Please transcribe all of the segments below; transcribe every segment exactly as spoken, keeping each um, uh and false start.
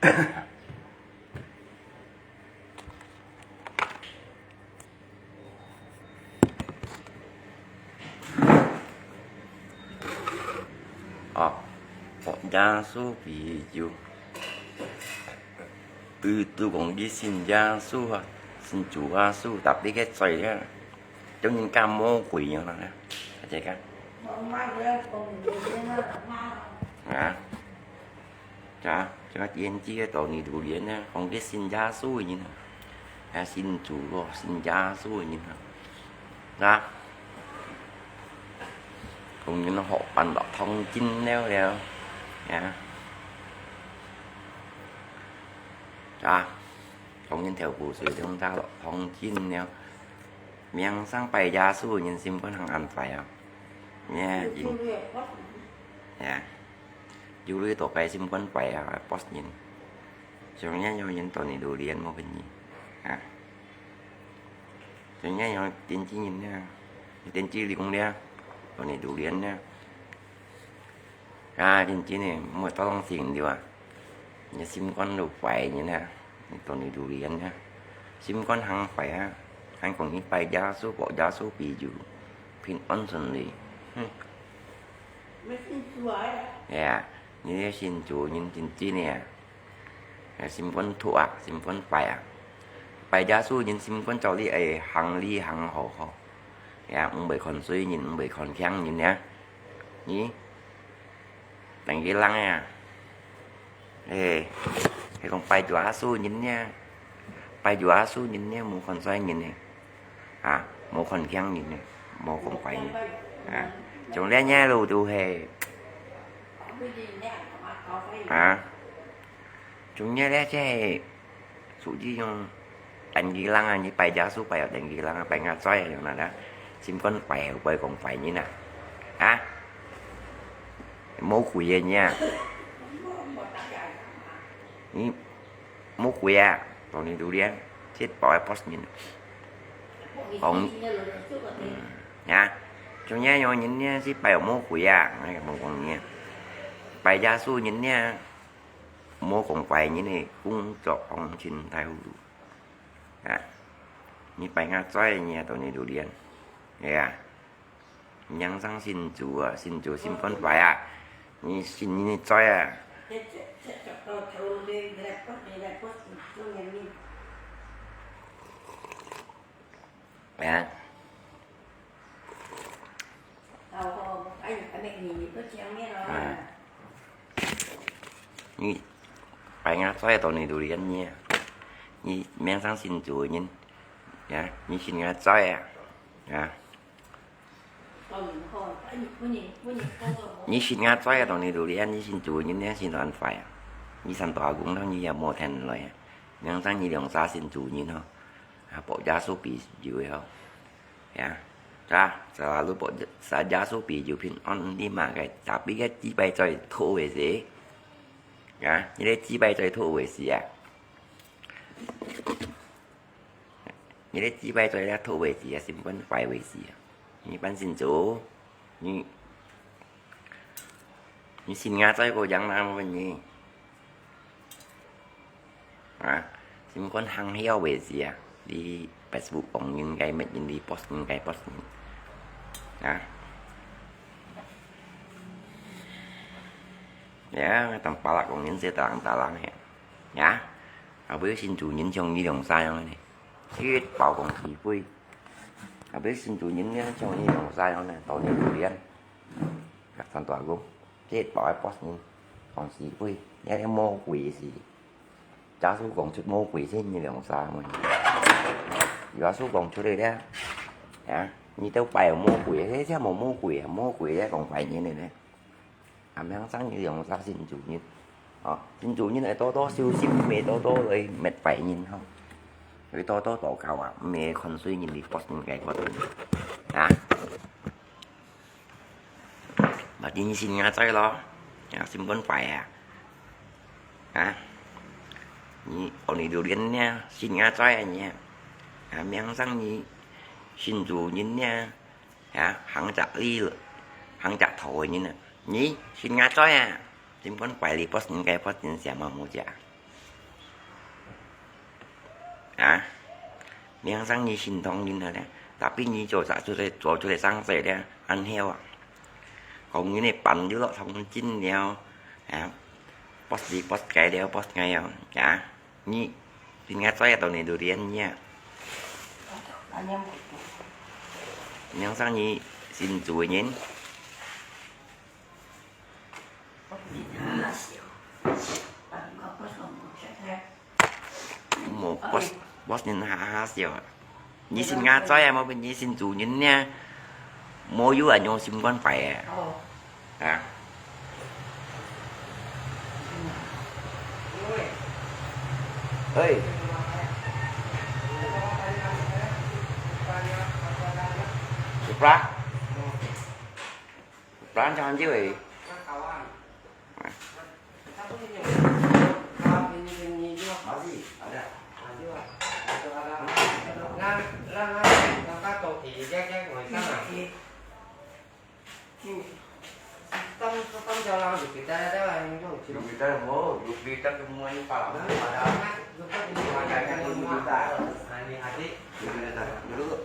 哦，哦，耶穌比喻。都，都講佢信耶穌啊，信主耶穌，tapi个罪啊，就人家魔鬼樣啦，大家看。啊，啊，這个電視个Tony Durian呢，講佢信耶穌个人啊，啊，信主咯，信耶穌个人啊，啊。 講人學辦落堂進了了，呀。啊，講人頭部水中打落堂進了，名聲拜耶穌人心肝還恁壞啊，呀，人，呀，有鐳到該心肝壞啊，boss人，像恁樣人Tony Durian無分你，啊。 人家有電視人呢，電視龍呢，Tony Durian呢。啊，電視呢，莫當當信對啊。你心肝都壞人啊，你Tony Durian呢，心肝還壞啊，還講你拜耶穌，拜耶穌比喻，平安順利，哼。哎呀，你个信主人真真呢。 哎，心肝毒啊，心肝壞啊。拜耶穌人心肝照理愛行禮行好好，呀，毋會看衰人，毋會看輕人呀。你，等佢人呀，哎，係講拜耶穌人呀，拜耶穌人呀，無看衰人呢。 啊，無看輕人呢，無講壞人。啊，從來呢路都係，啊，從來呢，這係屬於用等佢人啊，你拜耶穌拜有等佢人啊，拜亞哉啊，用哪啦，心肝壞，會講壞人啊，啊，魔鬼个呢，你 魔鬼啊，Tony Durian，這包个boss人。講，嗯，呀，從前有人呢，係拜魔鬼啊，𠊎講講你，拜耶穌人呢，無講壞人个工作行情大葫蘆。啊，你拜亞哉呢，Tony Durian，係啊。 名聲信主啊，信主心肝壞啊，你信你个罪啊。啊。啊。你拜亞哉到你都連你啊，你名聲信主个人，啊，你信亞哉啊，啊。 你信亞哉啊，到你都連你信主人呢，信到恁壞啊！你生大公，你也無聽來啊！明生你兩儕信主人吼，啊，拜耶穌比喻个吼，呀，啊，就話你拜耶穌比喻平安，你嘛个，tapi个祭拜在討个時，啊，你个祭拜在討个時啊！ 你个祭拜在這討位置啊，心肝壞位置啊。你半信主，你，你信亞哉過樣啦，問你。啊，心肝行曉位置啊，你Facebook講應該乜人，你post應該post人。啊。Ya，當巴拉講人，這當巴拉嘿。 呀，後尾信主人像你兩儕樣呢，一包講是非。後尾信主人呢，像你兩儕樣呢，到你都連，甲三大公，這包个boss人講是非，也係魔鬼是。耶穌講出魔鬼係你兩儕樣呢。耶穌講出來了，呀，你都拜有魔鬼，這下無魔鬼啊，魔鬼咧講壞人个呢。 啊，明生你兩儕信主人，哦，信主人愛多多修心，毋係多多來滅壞人吼。愛多多禱告啊，毋係看衰人，你發人該發人，啊。Berarti你信亞哉咯，啊，心肝壞啊，啊。你，哦，你就連呢，信亞哉啊你啊，啊，明生你信主人呢， 呀，行隻理，行隻道个人啊，你信亞哉啊，心肝壞，你發人該發人，想嘛無隻。啊，明生你心痛人了咧，tapi你做啥出来，做出来生事咧，恁曉啊。講人个板就落通盡了，啊，boss你boss該了，boss該了，啊，你應該做得到你都練呀。明生你新主人。 無，boss，boss人哈哈笑啊。你先ngajaay啊，無分你先做人呢。無有啊，用心肝壞啊。啊。哎。Supra。 Pelan jangan jiwa. Masih ada. Jupiter mau, Jupiter semuanya parah. Ada. Ada yang Jupiter. Dulu, dulu.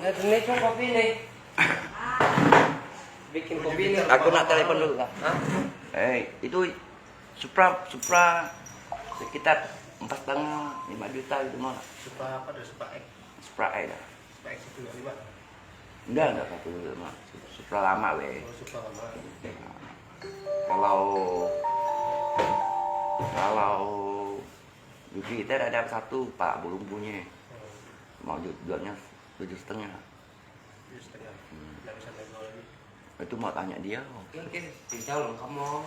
Ini, ini cuma kopi nih. Bikin kopi nih. Aku nak telepon dulu lah. Hah? Eh, itu Supra, Supra sekitar empat setengah, lima juta gitu mah. Supra apa tuh? Supra X? Supra X lah. Spek satu kali, Pak. Enggak, enggak satu, Mak. Supra lama weh. Oh, Supra lama. Kalau, kalau Jupiter ada satu, Pak, belum punya. Mau ju-, jualnya tujuh setengah. Tujuh setengah. Hmm. Nggak bisa nego lagi. Itu mau tanya dia. Oke, oke.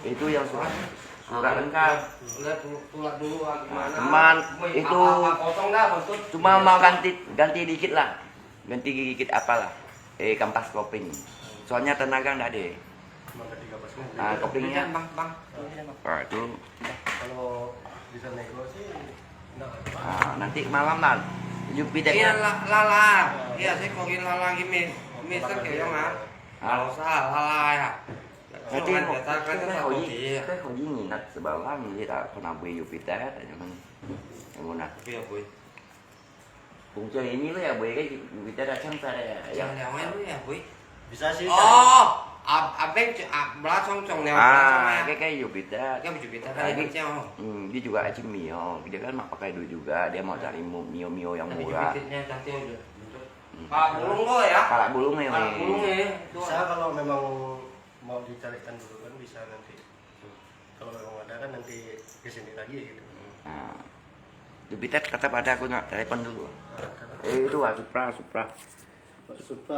Itu yang surat, surat lengkap. Lihat dulu, surat dulu, ah, gimana? Cuman itu cuma mau ganti, ganti dikit lah. Ganti dikit apalah. Eh, kampas kopling. Soalnya tenaga nggak ada. Cuma ganti kapas kopling. Ah, koplingnya. Bang, bang. Ah, itu. Kalau bisa nego sih, nggak apa-apa. Ah, nanti malam lah. Jupiter. Iya, lah, lah, lah. Iya, saya kokin lah, lah, gini. Misal kayak yang, ah. Hah? Kalau salah, lah, lah, ya. Nanti mau, saya kau ini, saya kau ini nak sebelah ni, tak kena beli Jupiter, tak jangan. Yang mana? Tapi ya, boy. Bung cuy ini lo ya, boy, kan Jupiter ada chance ada ya. Yang yang mana lo ya, boy? Bisa sih. Oh, ab abeng cu ab belah cong cong ni, belah cong ya. Ah, kayak kayak Jupiter. Kan Jupiter kan. Lagi, dia macam. Hmm, dia juga aja Mio. Dia kan mak pakai duit juga. Dia mau cari mu- Mio Mio yang murah. Jupiternya cantik udah. Pala bulung kok ya? Pala bulung ya. Pala bulung ya. Bisa kalau memang mau dicarikan dulu kan bisa nanti. Kalau memang ada kan nanti ke sini lagi gitu. Nah, Jupiter tetap ada, aku nak telepon dulu. Eh, itu ah, Supra, Supra. Supra.